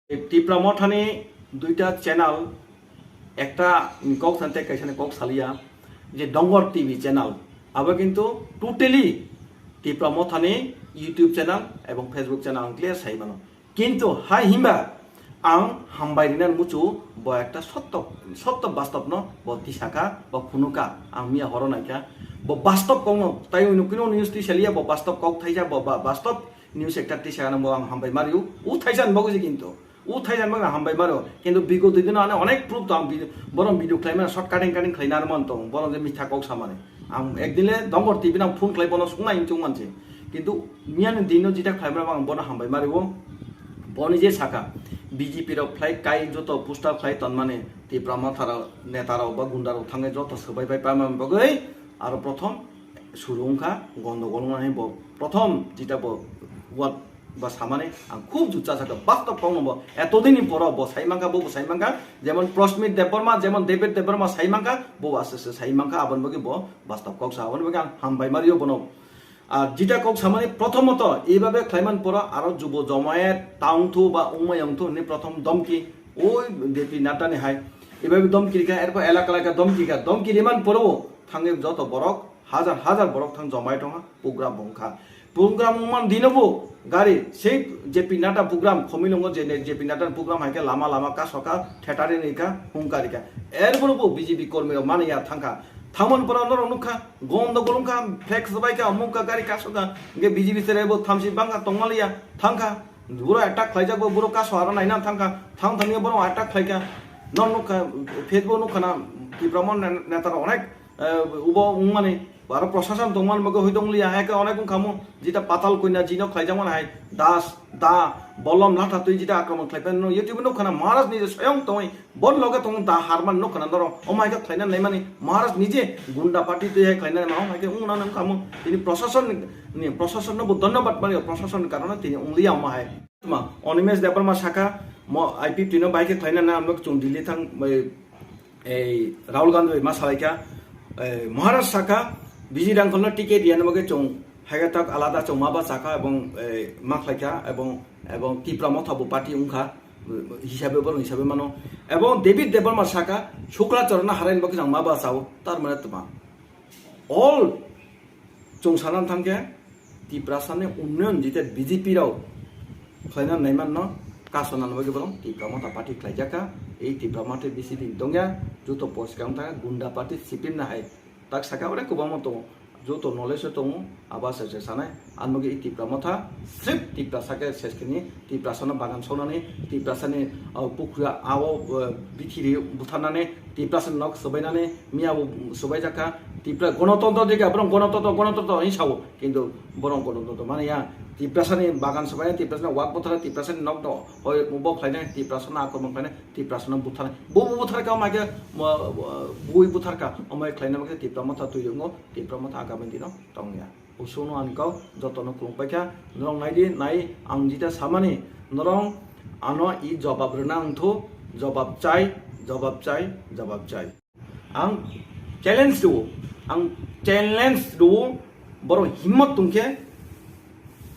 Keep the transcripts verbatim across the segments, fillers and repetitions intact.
Tipra Mothani duita channel, ekta ni kok sante kaisa ni kok saliya, je Dongor T V channel, abo kintu totally Tipra Mothani YouTube channel ebong Facebook channel ang clear sai mano. Kintu hai himba ang hambai rina muchu bo ekta sotto, sotto bastop no bo tisaka, bo phunuka, ang miya horo naikha, bo bastop kok no tai unu kino news tisaliya, bo bastop kok thaisa, bo ba-, bastop news ekta tisaka no bo ang hambai mario, u thaisa ni bagwi se kintu. U thaisa ni bagwi hambai mario. Kintu bigo dui dino ane onek proof to ang video, borom video khlai mano short cutting cutting khlai narman to, borom je mitha kok samani. Ang ekdin le Dongor T V nang phone khlai bono sungnai hinchung manse. Kintu miya ni dino jita khlai mano ang bono hambai mario. Boni je saka B J P rok khlai kai joto poster khlai tonmani Tipra Motha rok neta rok ba gunda rok thangwi joto swbai bai pamani bagwi aro prothom suru wngkha, gondogol wngnani bo prothom jita bo word ba samani ang khub jukcha sakha, bastop kokno bo etodini poro bo sai mankha, bo bo sai mankha, jemon Prashmit Debbarma, jemon David Debbarma sai mankha, bo bo aswk se sai mankha, aboni bagwi bo bastop kok sa, aboni bagwi ang hambai mario bono. Ar jita kok samani prothomot eibabe khlaiman poro aro jubo jomayet ta wngthu ba wngmai wngthu hinwi prothom domki oi J P Nadda ni hai eibabe domki rikha, erpor elaka elaka domki rikha, domki riman poro thangwi joto borok hajar hajar borok thang jomai tongkha, program bo wngkha. Program wngman dino bo gari sei J P Nadda program khomilongo je J P Nadda program hai khe lama lama kasoka, theater ni kha, hungka rikha. Erpor bo B J P kormi rok mani ya thangkha. Thangman poro norok nukha, gondogol wngkha, flex bai kha, omuk kha, gari kasoka, hingke B J P sere bo thamsi bangkha tongmaliya thangkha. Buro attack khlaijak bo, buro kaso aro naina thangkha, thang thangya borok attack khlaikha. Norok nukha, Facebook nukha na, Tipra Motha neta rok onek eh, ubo wngmani, aro prosason tongmani bagwi hoi tongliya, hai khe onek wngkhamu, jita patal koina jino khlaijakmani hai, das, da, bolom, latha twi jita akromon khlaiphai no, YouTube nukha na Maharaj nije soyong tongwi, bor loge tong da harman nukha na norok, omo hai khe khlaina naimani, Maharaj nije gunda party twi hai khlaina naima, omo hai khe wngna wngkhamu, tini prosason ni, prosason no bo dhonyobad mani, prosason ni karone tini wngliya omo hai. Tma, Animesh Debbarma saka, mo I P F T no bai khe khlaina na, ang chwng Delhi thang, bai, ei Rahul Gandhi bai ma salaikha, ei Maharaj saka, B G Rangkhalno ticket riyani bagwi chwng haikhe tak alada chwng ma ba chakha ebong, ei, ma khlaikha ebong, ebong Tipra Motha bo party wngkha, hisabe borok hisabe mano. Ebong David Debbarma saka, Shukla Charanno haraini bagwi chwng ma ba chao, tar mane tma. All chwng sana thangkhe Tiprasani unnoyon jite B J P rok khlaina naimanno kasonani bagwi borok Tipra Motha party khlaijakha. Ei Tipra Motha bisi din tongya, joto poskang thangkha gunda party sipimna hai. Tak saka onek kwbangma tongo, joto knowledge o tongo, abo se se sanai. Ang nugwi ei Tipra Motha srip Tiprasa khe ses khini, Tiprasano bagan sonani, Tiprasani, o, pukhra ao, o, bithiri butharnani, Tiprasani nok swbainani, miya bo swbaijakha, Tipra gonotontro dikha, borok gonotontro, gonotontro hinwi sao, kintu borok gonotontro mani ya, Tiprasani bagan swbainai, Tiprasani wak buthar, Tiprasani nok no, hoi bo khlainai, Tiprasano akromon khlainai, Tiprasano butharnai, bo bo butharkha, omo hai khe, mo, mo, bui butharkha, omo hai khlainai, omo khe Tipra Motha twi wngo, Tipra Motha agami dino tongya. Usuno ani kok jotono khulumpai kha, norok nai di, nai ang jita samani, norok ano i jobab rwna wngthu, jobab chai, jobab chai, jobab chai. Ang challenge rwo, ang challenge rwo, borok himmat tongkhe,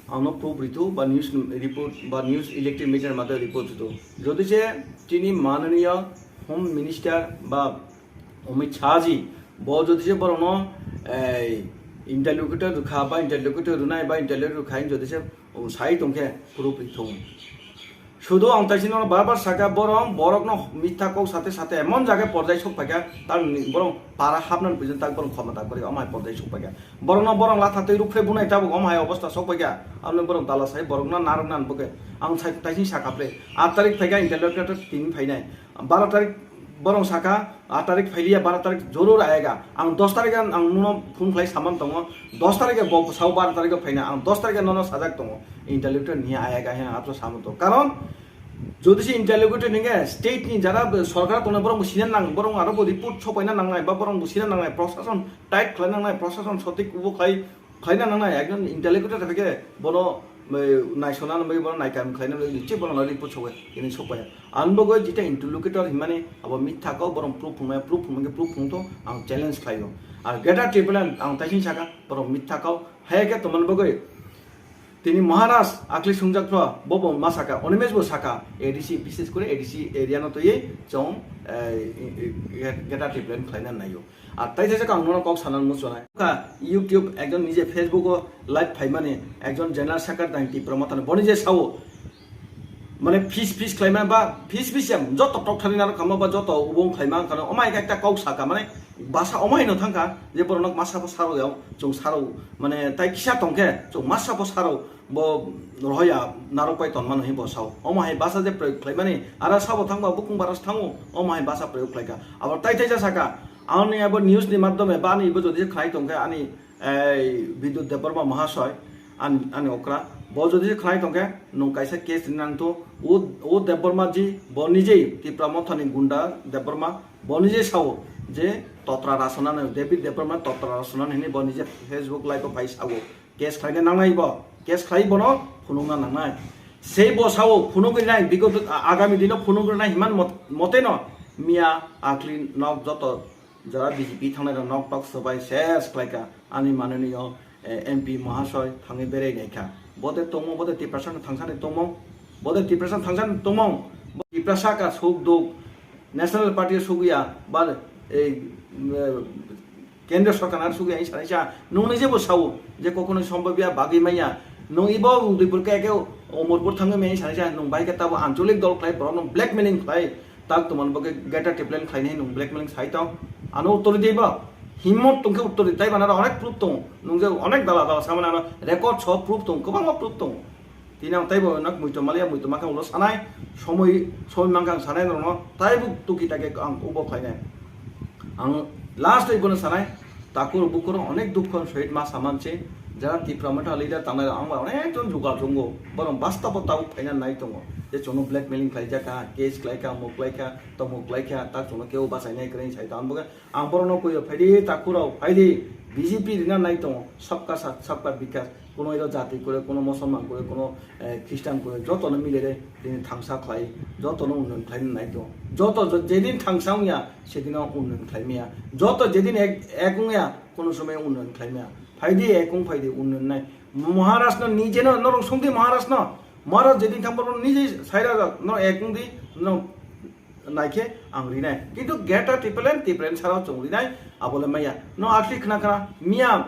ano proof rithu, ba news report, ba news electronic media mate report rithu. Jodi se chini mananiya Home Minister ba Amit Shah ji, bo jodi se borokno, ei, interlocutor rwkha ba interlocutor rwnai ba interlocutor rwkha, jodi se, o, sai tongkhe proof rithung. Sudu ang taisino bar bar saka, borok, borokno mitha kok sate sate emon jaga porjai sok paikha, tak ni borok para hapnani pujin tak borok khoma tak kori, omo hai porjai sok paikha. Borokno borok latha twi rukphre bunai tabuk omo hai obostha sok paikha. Aboni borok dala sai borokno narwknani bwkhe ang sai taising saka pre. Aat tarik phaikha interlocutor tini phainai. Baro tarik borok saka, aat tarik phailiya, baro tarik joror ayega. Ang dos tarik ang, ang nono phone khlai saman tongo. Dos tarik bo sao baro tarik phaina, ang dos tarik nono sajak tongo. Interlocutor niya ayega hena apso saman tongo. Karon jodi se interlocutor ninge state ni jara sorkar tongnai borok bo sina nang, borok aro bo report sopaina nangnai, ba borok bo sina nangnai, prosason tight khlai nangnai, prosason sotik ubo khlai khlaina nangnai, ekjon interlocutor hai khe bono, eh, naisona nang bai, bono naikam khlaina nang bai, niche bono report sobai, ini sopaya. Ang bo goi jita interlocutor himani abo mitha kok, borok proof phungnai, proof phungnai khe proof phungtho, ang challenge khlaio. Ar Greater Tipraland ang taising saka, borok mitha kok, hai khe tomon bo goi. Tini Maharaj akli sungjak pro, bo bo ma saka, Animesh bo saka, A D C, bises kore A D C area no toye chong, eh, eh, eh, Greater Tipraland khlaina naio. Ar tai thajak ang nono kok sanan muchunai. Kha YouTube ekjon nije Facebook o live phaimani ekjon general secretary tang Tipra Motha ni boni je sao. Mane fis fis khlaima ba fis fis ya joto tok thani naro khama ba joto ubong khlaima kano omai ekta kok saka mane basa omai no thangka je borok nok masa bo saro ya chung saro mane tai kisa tongkhe chung masa bo saro bo rohoya narok pai tonmano hi bo sao. Omo hai basa je proyog khlaimani, ara sabo thangba bukung baras thango, omo hai basa proyog khlaika. Abo tai tai ja saka, ani abo news ni madhyome ba ani ibo jodi khlai tongkhe ani ei Bidyut Debbarma Mahasoy, an-, ani okra, bo jodi khlai tongkhe nung kaisa case rinang to, o, o Debbarma ji, bo nijei Tipra Mothani gunda Debbarma, bo nijei sao je totra rasonani, David Debbarma totra rasonani hini bo nije Facebook live o phai sao. Case khlaina nangnai bo, case khlai bono phunukna nangnai. Sei bo sao phunuk rinai, bigot a-, agami dino phunuk rinai himan mot-, mote no miya akli nok joto jora B J P thangnai rok nok tok sobai ses khlaika ani mananiyo, eh, M P Mahasoy thangwi berai naikha. Bote tongmo, bote Tiprasa no thangsani tongmo, bote Tiprasa thangsani tongmo, bo Tiprasa ka suk duk, National Party o sugya, ba ei, eh, Kendra sorkar ar sugya, ang sanai sa, nung ni jebo sao, je kokno sombobya bagwi manya, nung ibo Udaipur ke ke Omorpur thangwi manya sanai sa, nung bai ke tabo ancholik dol khlai, borok nung blackmailing khlai, tak tuman bo ke Greater Tipraland khlai nai nung blackmailing sai tong, ano uttor di ba, himmot tong ke uttor di, tai bana onek proof tong, nung je onek dala dala samana ano record so proof tong, kwbangma proof tong. Tini ang taibo nak muitu maliya, muitu makha ulo sanai, somoi, somoi mankha ang sanai norokno, taibo tuki take ang ubo khlainai. Ang last oi bono sanai, takur bukur onek dukh khon sohit ma saman se, jara Tipra Motha leader tangnai ang ba onek jon jugal tongo, borok basta bo tabuk phaina nai tongo, je chwngno blackmailing khlaijak kha, case khlaikha, muk khlaikha, tomuk khlaikha, tak chwngno kebo bachainai kwrwi sai tong ang bo khe Ang borokno kuio, phaidi takhurok, phaidi B J P rina nai tongo, sabka sath, sabka bikas, kuno iro jati kore, kuno Musulman kore, kuno, eh, Christian kore, jotono milere tini thangsa khlai, jotono unnoyon khlaina nai tongo. Joto jo-, jedin thangsa wngya, sedino unnoyon khlai maya. Joto jedin ek, ek wngya, kuno somoy unnoyon khlai maya. Phaidi ek wng phaidi unnoyon nai. Maharaj no nije no, norok songdi Maharaj no. Maharaj jedin thang borok nije saira no ek wngdi, no naikhe ang rinai. Kintu Greater Tipraland, Tipraland sara chwng rinai, abole maya. No akli khna khna, miya